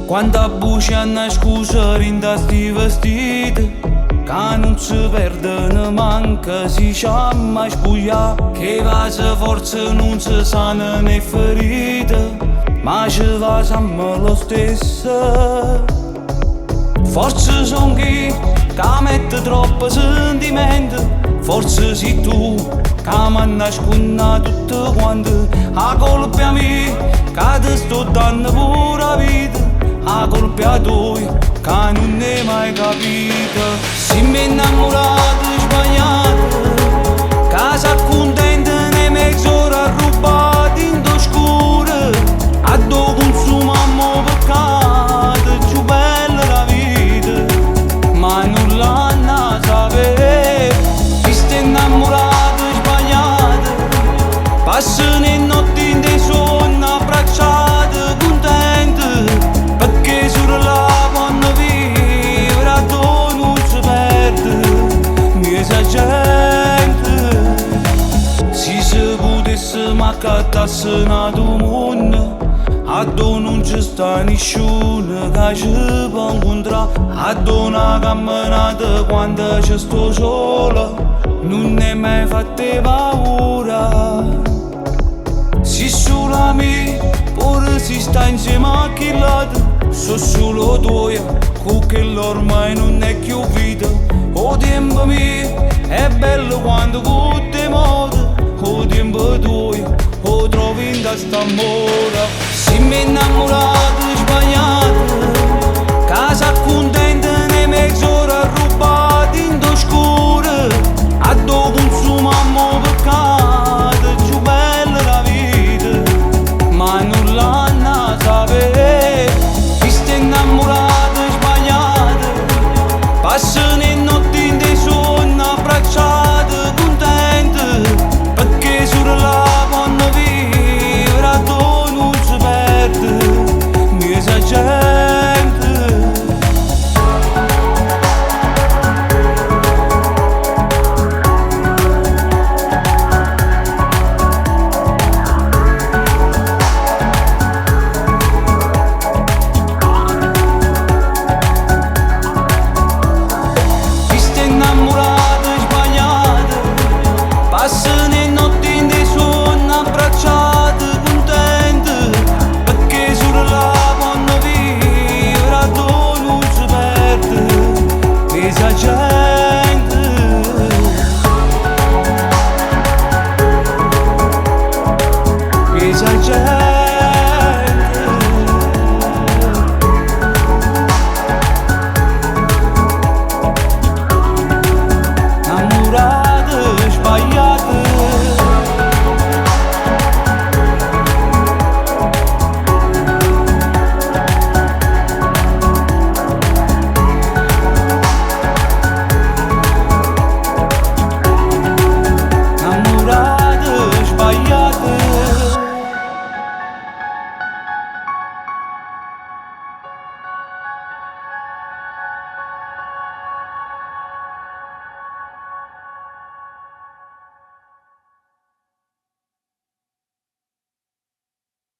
Quanta bucie annascuse dint' 'a 'sti vestite Ca nun se perdono manco si c'amma spuglià Cu 'e vase forse nun se sanano 'e ferite Ma ce vasammo lo stesso Forse song'io ca metto troppo sentimento Forse si tu ca m'annascunne tutt' quant' 'A colpa mia ca te sto danno pure 'a vita 'A colpa toja ca nun 'e mai capito Simm' 'e 'nnammurate sbagliate Ca s'accuntentano 'e mezz'ora arrubbate 'int' 'o scuro Addò consumammo 'o peccato cchiù bello d' 'a vita Ma nun l'hanna sapè Chiste 'nnammurate sbagliate Passano 'e notti 'int' 'e suonne abbracciate cuntente Pecché solo là ponno vivere addò nun se perde 'mmiezz' 'a gente Si se putesse m'accattasse n'atu munno Addò nun ce sta nisciuno ca ce po' 'ncuntrà Addò na cammenata quando ce sto solo Nun è mai fatta paura Si sulo a me, pure si sta insieme a chill'ato So solo tuoia, cu chella ormai nun è cchiù vita 'O tiempo mio è bello quando cu te muove 'O tiempo tuoio 'o trovi 'int' a st'ammore Simm' 'e 'nnammurate.